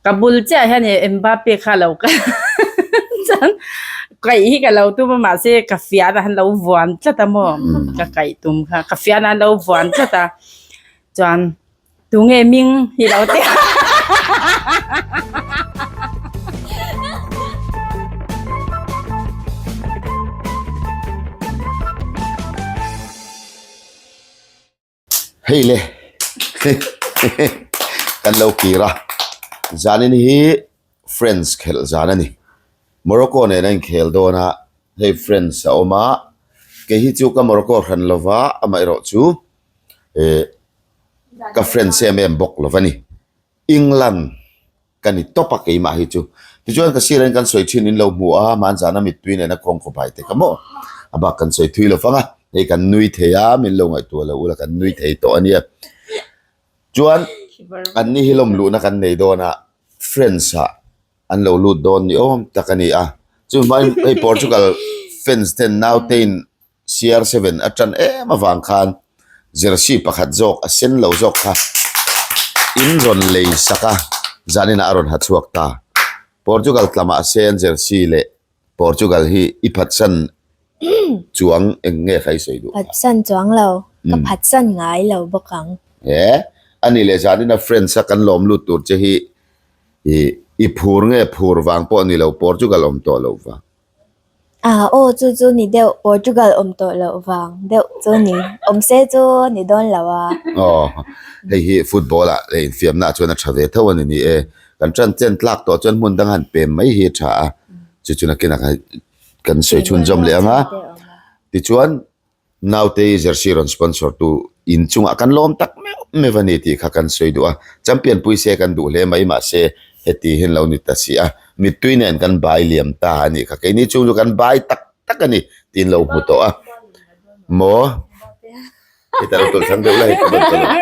Ka bul chiah hian i Mbappe kha lo kal chuan kaih hi ka lo tum a mahse ka fian a han lo vuan tlat a maw ka kaih tum kha ka fian a an lo vuan tlat a chuan tunge hming hi lo ti a. Hei le kan lo kir a zanin hi friends khelh zan a ni Morocco nen a inkhel dawn a hei friends a awm a kei hi chu ka Morocco hran lo va amaherawh chu eh ka friends em em bawk lo va ni England. Ka ni tawp a keimah hi chu. Tichuan ka sir in kan sawi thin in lo hmu a, hmanzana mittui nena khawng khawp hai te ka maw? A bak kan sawi thui lo fang a, hei kan nui thei a, min lo ngaihtuah lo ula kan nui thei tawh a nia. Chuan an ni hi lawm luhna kan nei dawn a, friends ah an lo lut dawn ni awm tak a ni a. Chu hmain hei Portugal fans ten naute in CR7 a ṭan em avang khan jersey pakhat zawk a sen lo zawk kha in rawn lei sak a, zaninah a rawn ha chhuak ta. Portugal tlamah a sen jersey leh Portugal hi i phatsan chuang eng nge kha i sawi duh? Phatsan chuang lo, ka phatsan ngai lo bawk ang. He, a nih leh zanina friends a kan lawm lut tur che hi i phur nge phur vang pawh ni lo Portugal awm tawh loh vang. Ah aw chu chu ni deuh Portugal awm tawh loh vang deuh chu ni awm se chu ni dawn lo a. Aw hei hi football ah leh infiamna ah chuan a tha ve tho a ni ni e kan tan chen tlak tawh chuan hmun dang han pem mai hi a tha a chu chu nakinah kan sawi chhunzawm leh ang a tichuan Naute jersey rawn sponsor tu in chungah kan lawm tak meuh meuh a ni tih kha kan sawi duh a, champion pui se kan duh hle mai mahse heti hian lo ni ta si a, mittui nen kan bai liam ta a nih kha, keini chung chu kan bai tak tak a ni tiin lo hmu tawh a, maw heta lo tawlh thlang deuh la hei ka rawn tawlh ang,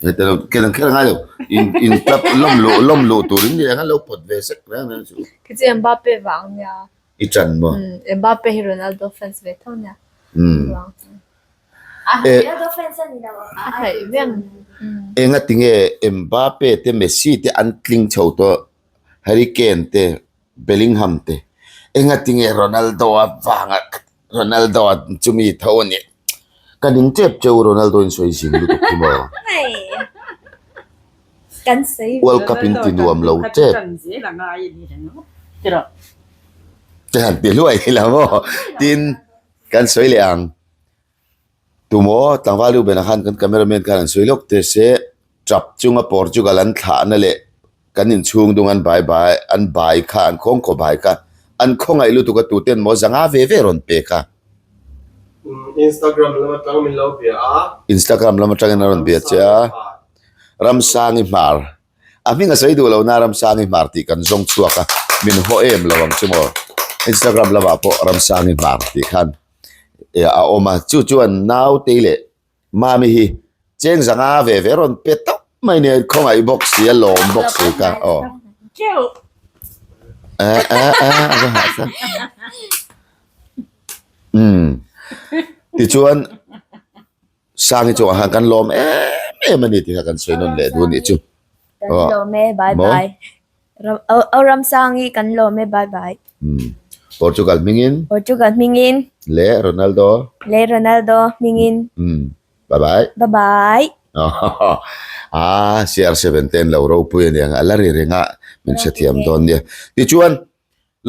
heta lo ken ang kher a ngai lo, in in club lawm luh lawm luh turin ni ang a lo pawt ve sek reng reng chu. Khi chu Mbappe vang nia. I ṭan maw? Umm Mbappe hi Ronaldo fans ve tho nia. Umm. A Ronaldo fans a ni lo. A hnaih veng. Enga tinge Mbappe te Messi te an tling chho tawh Harry Kane te Bellingham te enga tinge Ronaldo a vanga Ronaldo a chumi tho a nih ka ning tep cheu Ronaldo in sawi zing lutuk hi maw. Kan sawi World Cup in ti nuam lo tep. Te han ti hluai hi la maw tin kan sawi leh ang tumaw tlangval deuh benah khan kan camera man khan an sawi lawk teh se tap chunga Portugal an thlahna leh kan inchhung dung an bai bai an bai kha an khawngkaw bai kha an khawngaih lutuk a tuten maw zanga ve ve rawn pek a. Instagram lam atang min lo bia a. Instagram lam atangin a rawn bia che a. Ramsangi hmar. A hming a sawi duh lo na Ramsangi hmar tih kan zawng chhuak a, min haw em lo ang chu maw. Instagram lamah pawh Ramsangi hmar tih khan a awm a, chu chuan Nautei leh Mami hi cheng zanga ve ve rawn pe tawp mai nia, khawngaih bawk si a lawm bawk si kha aw. Eh eh eh a va hah tlat. Umm tichuan. Sangi chungah khan kan lawm em em a ni tih kha kan sawi nawn leh duh a nih chu. Kan lawm e, bye bye. Aw Ramsangi kan lawm e, bye bye. Portugal hmingin. Portugal hmingin. Leh Ronaldo. Leh Ronaldo hmingin. Bye bye. Bye bye. Ah, CR7 ten lo ropui a niang a la ri reng a, min hrethiam dawn nia. Tichuan.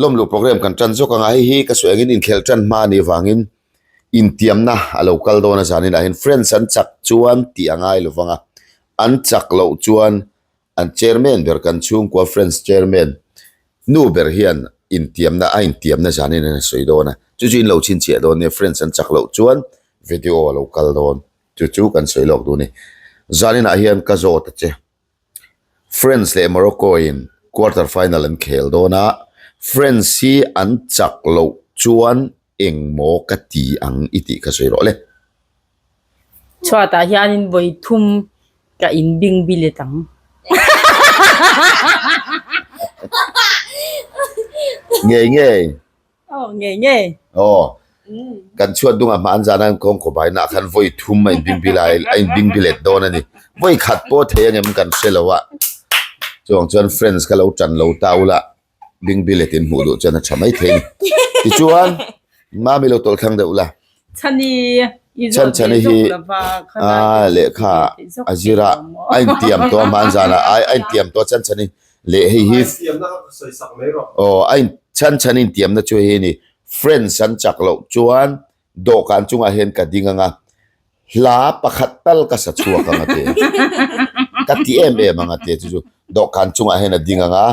Lawmluh program kan tan zawk anga hei hi ka sawi angin inkhelh tan hma anih avangin intiamna a lo kal dawn a zanin ah hian friends an chak chuan tih a ngai lo vang a, an chak loh chuan an chairman ber kan chhungkua friends chairman nu ber hian intiamna a intiamna zanin hian a sawi dawn a, chu chu in lo chhinchhiah dawn nia friends an chak loh chuan video a lo kal dawn chu chu kan sawi lawk duh a ni. Zanin ah hian ka zawt a che. France leh Morocco in quarter final an khel dawn a, France hi an chak loh chuan engmaw ka ti ang i tih kha sawi rawh le. Chhuatah hianin vawi thum ka inbing bilet ang. Ngei ngei. Aw ngei ngei. Aw kan chhuat dungah hma an zan a an kawng khawp ai nah khan vawi thum a inbing bil a a inbing bilet dawn a ni. Vawi khat pawh thei angem kan hre lo a. Chuvang chuan friends kha lo tan lo ta ula bingbilet in hmuh duh chuan a tha mai thei a ni. Tichuan Mami lo tawlh thlang deuh la. Chhani i zawt Chhan chhani ve hi zawk lova khalai a lehkha a zira a intiam tawh a hman zanah a a intiam tawh a chhan chhani leh hei hi A intiamna kha ka sawi sak mai rawh. Aw a in chhan chhani intiamna chu hei a ni friends an chak loh chuan dawhkan chungah hian ka ding ang a, hla pakhat tal ka sa chhuak ang a ti. Ka ti em em ang a ti chu chu dawhkan chungah hian a ding ang a,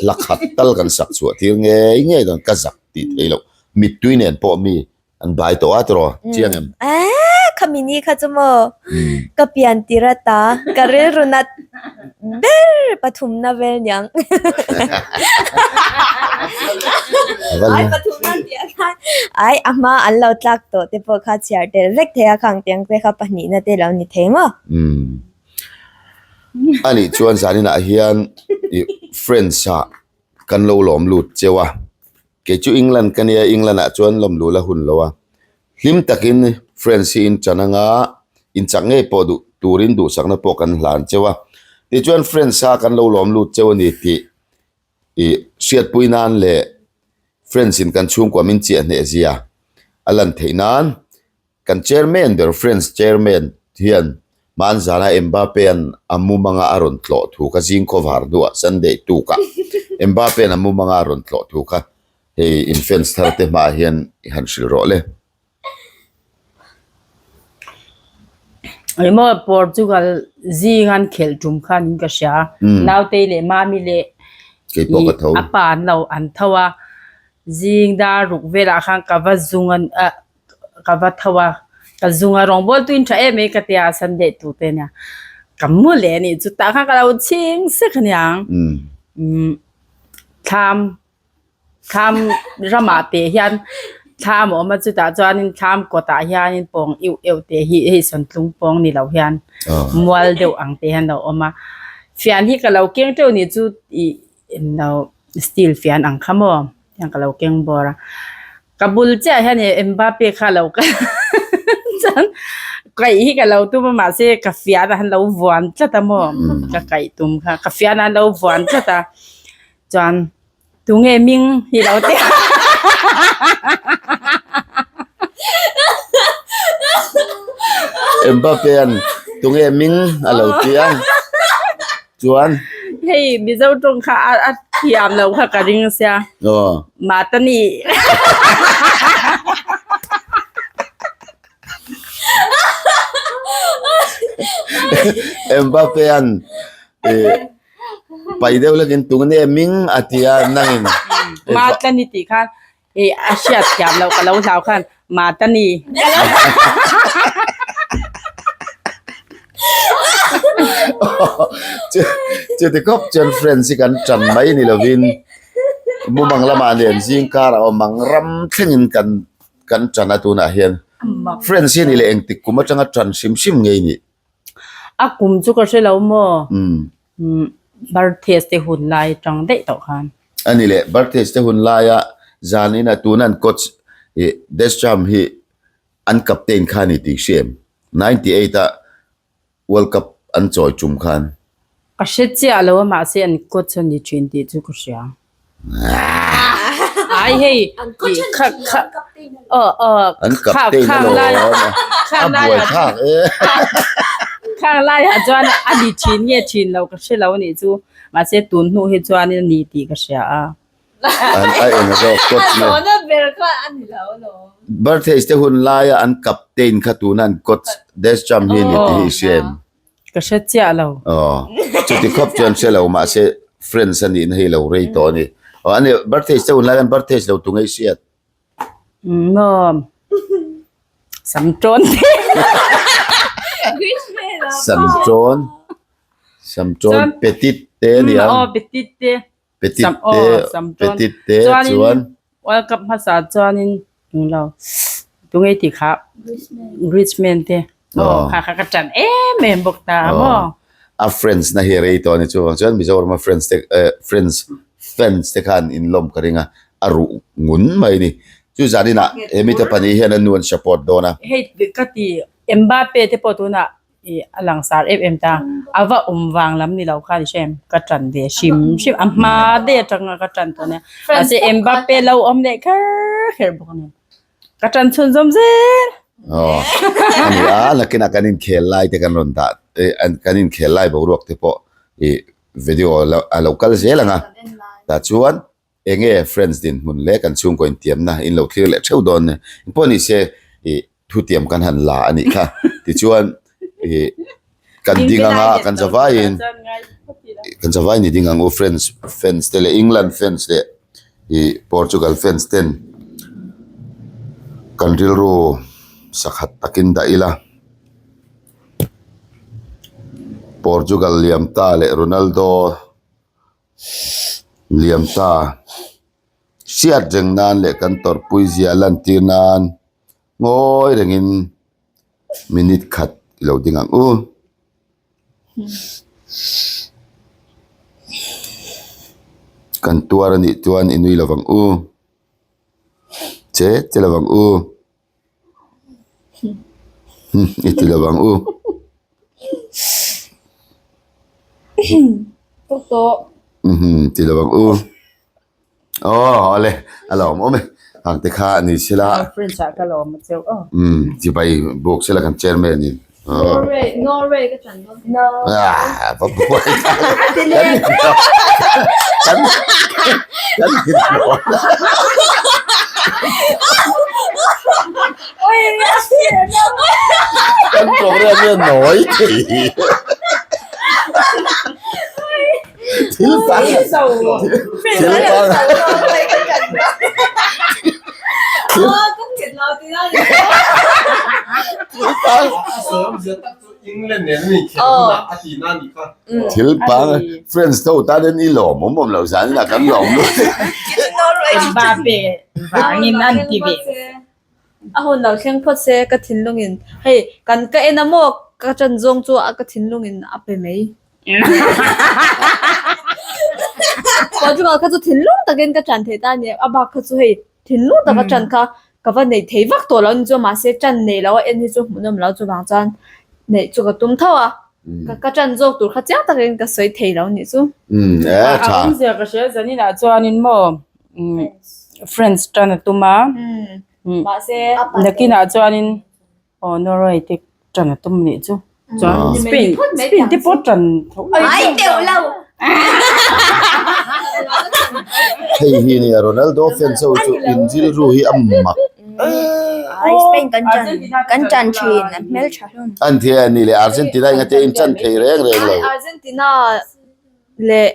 hla khat tal kan sak chhuah tir ngei ngei dawn ka zak tih theih loh. Mittui nen pawh mi an bai tawh a tiraw chiang em? Eeh khami ni kha chu maw ka pian tir ata ka rilru nat ber pathumna vel niang. Ai pathumna tih khan ai a hma an lo tlak tawh te pawh kha chhiar tel vek thei a khang tiang te kha pahnihna te lo ni thei maw. Umm anih chuan zaninah hian ih friends ah kan lo lawm lut cheu a. Kei chu England ka nia, England ah chuan lawm lul a hun lo a. Hlim takin France hi in chan anga in chak ngei pawh duh turin duhsakna pawh kan hlan cheu a. Tichuan France a kan lo lawm lut cheu a ni tih ih hriatpui nan leh France in kan chhungkua min chiah hneh zia a lan theih nan Kan chairman ber France chairman hian hmanzana Mbappe-a'n a mumanga a rawn tlawh thu kha zing khawvar hnuah Sunday tukah Mbappe-a'n a mumanga a rawn tlawh thu kha hei in fans thar te hmaah hian i han hrilh rawh le. Engemaw Portugal zing an khelh tum khan in ka hria Nautei leh Mami leh Kei pawh ka tho. A pa an lo an tho a zing dar ruk velah khan ka va zung a ka va tho a ka zung a rawng bawl tuin tha em mai ka tia a Sunday tur te ania ka mu leh a nih chu tah khan ka lo chhing sek aniang umm thlam thlam ramah te hian thlam a awm a chutah chuanin thlam kawtah hianin pawng euh euh te hi hei sawntlung pawng ni lo hian mual deuh ang te hian a lo awm a fian hi ka lo keng teuh a nih chu ih englo steel fian ang kha maw hian ka lo keng bawr a. Ka bul chiah hian i Mbappe kha lo kal chuan kaih hi ka lo tum a mahse ka fian a han lo vuan tlat a maw ka kaih tum kha ka fian a han lo vuan tlat a chuan tunge ming hi lo ti a Mbappe an tunge ming a lo ti a chuan hei Mizo tawng kha a thiam lo kha ka ring sia. Aw. Matani. Mbappe an pai deuh lekin tunge ming a ti a nangin. Matani tih khan i a hriat thiam loh ka lo hlau khan Matani. Chuti khawp chuan friends hi kan tan mai ni lovin mumang lamah nen zing karah awm ang ram thlengin kan kan tan a tunah hian friends hi ni leh engtik kum atanga tan hrim hrim ngei ni. A kum chu ka hre lo maw? Umm birthdays te hun lai atang daih tawh khan. A ni leh birthdays te hun laia zanin a tuna an coach ih Deschamps hi an captain kha a ni tih hria em? 98 a World Cup an chawi tum khan. Ka hre chiah lo a mahse an coach a ni thin tih chu ka hria. Ai hei kha kha aw aw An captain a lo a buai thlak e. Khang laiah chuan a ni thin nge thin lo ka hre lo a nih chu mahse tun hnu hi chuanin a ni tih ka hria a. An a eng zawk coach nge. Tawna ber kha a ni lo alawm. Birthdays te hun laia an captain kha tuna an coach Deschamps hi a ni tih hi i hria em? Ka hre chiah lo. Aw, chuti khawp chuan hre lo mahse friends a nihna hi lo rei tawh a ni. Aw a ni birthdays te hun lai khan birthdays lo tu ngei hriat. Maw sam tawn te. Sam tawn, sam tawn petit te a ni ang. Aw petit te. Petit te petit te chuan World Cup hmasa chuanin englo tunge tih kha Griezmann te aw kha kha ka ṭan em em bawk ta maw. A friends na hi rei tawh a ni chuvang chuan Mizoram a friends te eh friends fans te khan in lawm ka ring a a ruh ngun mai a ni. Chu zaninah he mite pahnih hian an nu an support dawn a. Hei ka ti Mbappe te pawh tunah. I a langsar em em ta. A va awm vang lam ni lo kha ni hrem. Ka tan ve hrim hrim. A hma daih atanga ka tan tawh nia. Mahse Mbappe lo awm leh kher kher bawk a ni. Ka tan chhunzawm zel. Aw a ni a, nakinah kan inkhel lai te kan rawn dah kan inkhel lai boruak te pawh i video a lo kal zel ang a. Tah chuan Enge friends dinhmun leh kan chhungkaw intiamna in lo thlir leh theuh dawn nia. Engpawh ni se ih thutiam kan han la a nih kha. Tichuan ih kan ding anga kan zavaiin kan zavaiin i ding ang u friends fans te leh England fans leh ih Portugal fans ten kan rilru sakhat takin dah ila. Portugal liam ta leh Ronaldo. Liam ta hriat reng nan leh kan tawrhpui zia lantir nan ngawi rengin minute khat i lo ding ang u. Kan tuar a nih chuan i nui lovang u. Che che lovang u. I ti lo ang u. Ti lo ang u. Aw awle a lawm awm e. Hang te kha ni sela. Umm chibai buk sela kan chairman in. Norway Norway ka chan dawn. No. Ah va buai kan kan kan kan program hian nawi thei thil pang thil pang Thil pang friends ho tan in i lawm awm awm lo zan inah kan lawm lut Mbappe vangin an ti ve. A hun lo thleng phawt se ka thinlungin hei kan ka en a maw ka ṭan zawng chu a ka thinlungin a pe mai. Portugal kha chu thinlung takin ka ṭan thei ta a ni a bak kha chu hei thinlung taka ṭan kha ka va neih thei vak tawh lo a ni chu mahse ṭan nei lo a en hi chu hmuhnawm lo chuvang chuan neih chu ka tum tho a ka ka ṭan zawk tur kha chiang takin ka sawi thei lo a nih chu. A awmzia ka hria zaninah chuanin maw friends ṭan a tum a mahse nakinah chuanin Aw Norway te ṭan a tum nih chu. Chuan Spain Spain te pawh ṭan tho. Ai teuh lo. Hei hi nia Ronaldo fans ho chu in rilru hi a mak. Ai Spain kan ṭan kan ṭan ṭhin an hmelṭha hlawm. An thei a ni leh Argentina in ate in ṭan thei reng reng lo. Argentina leh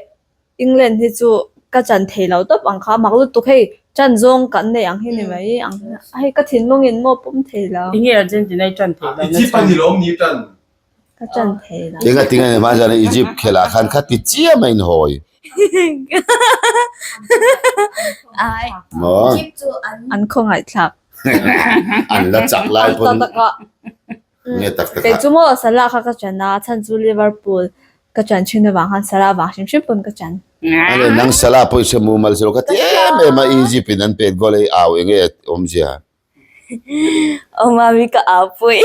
England hi chu ka chan thei lo tawp ang kha mak lutuk hei chan zawng kan nei ang hi ni mai ang hei ka thinlung in maw pawm thei lo. Enge Argentina i chan thei lo na Egypt a ni lawm ni tan. Ka chan thei lo. Enga tinge ni hmanzan Egypt khelah khan kha ti chiam a in hawi. Ai Maw? Egypt chu an An khawngaihthlak. An la chak lai pawn. Tak tak a. Nge tak tak Kei a. chu maw Salah kha ka chan a, chhan chu Liverpool ka chan thin avang khan Salah vang hrim hrim pawn ka chan. Ane nang Salah pawh i hre mumal zero ka ti em em a Egypt in an pet goal ei au enge awmzia. Aw mami ka au pui.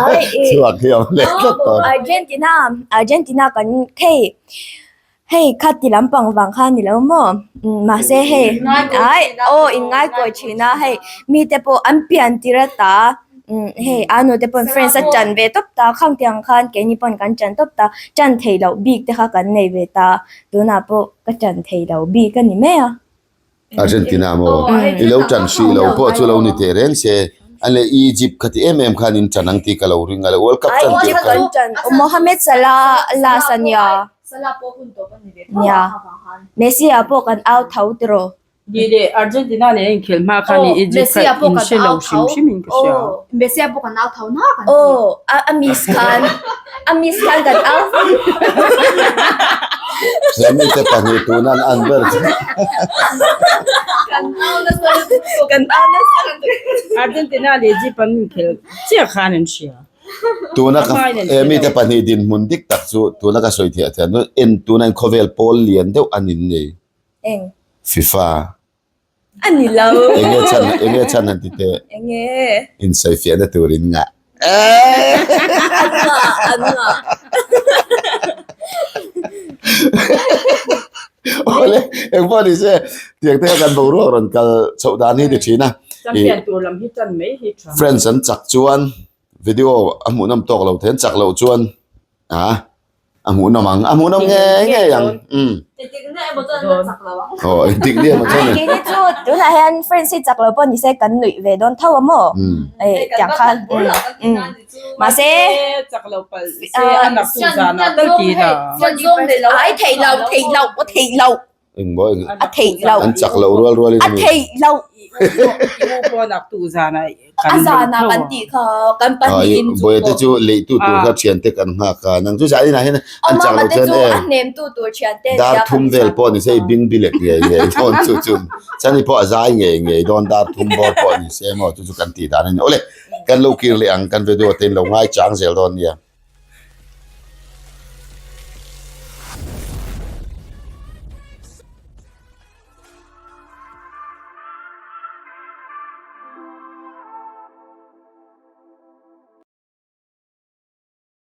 Ai i. Chhuak hi awm leh tlat tawh. Argentina Argentina kan hei Hei kha ti lampang vang kha ni lo maw? Mahse hei ai aw in ngaikawi thin a hei mite pawh an pian tir a ta hei a nute pawn friends a tan ve tawp ta khang tiang khan keini pawn kan tan tawp ta tan thei loh bik te kha kan nei ve ta tunah pawh ka tan thei lo bik a ni mai a. Argentina maw? I lo tan hrih lo pawh chu lo ni teh reng se. An leh Egypt kha ti em em khan in tan ang tih ka lo ring a le World Cup tan tirh khan. Mohamed Salah last a nia. Nia. Messi ah pawh kan au tho tiraw. Ni leh Argentina nen a inkhelh hma khan i Egypt kha in hre lo hrim hrim in ka hria. Messi ah pawh kan au tho na kan ti. Aw a miss khan a miss khan kan au. He mite pahnih tuna an an ber chu. Kan au nasa lutuk. Kan au nasa lutuk. Argentina leh Egypt an inkhelh chiah khan an hria. Tuna ka he mite pahnih dinhmun dik tak chu tuna ka sawi thiah thiah en tuna in khawvel pawl lian deuh an in nei. Eng. FIFA. A ni lo. Enge chhan enge chhan han ti teh. Enge. Insawifiahna tur in ngah. An ngah an ngah. Awle engpawh ni se tiang te kan boruak rawn kal chhoh dan hi ti thin a. Champion tur lam hi tan mai hi tha. Friends an chak chuan video a hmuhnawm tawk lo thei an chak loh chuan a A hmuhnawm ang, a hmuhnawm ngei ngei ang. Umm. Engtik na emaw chuan an la chak lo ang. Aw, engtik ni emaw chuan. Keini chu tunah hian friends hi chak lo pawh ni se kan nuih ve dawn tho a maw? Eh, tiang khan. Mahse. Chak lo palh se a nak tu zan ah tal ti na. Ai theih lo, theih lo, a theih lo. Eng maw eng. A theih lo. An chak loh rual rual in A theih lo. I u pawh nak tu zan ah A zan ah kan tih kha kan pahnih in chu Bawiha te chu lei tu tur kha thian te kan nghak a nang chu zan inah hian an chak loh chuan e a hnem tu tur thian te dar thum vel pawh ni se i bing bilek ngei ngei dawn chu chu chani pawh a zai ngei ngei dawn dar thum bawr pawh ni se maw chu chu kan tih dan a ni awle kan lo kir leh ang kan video te in lo ngai chang zel dawn nia.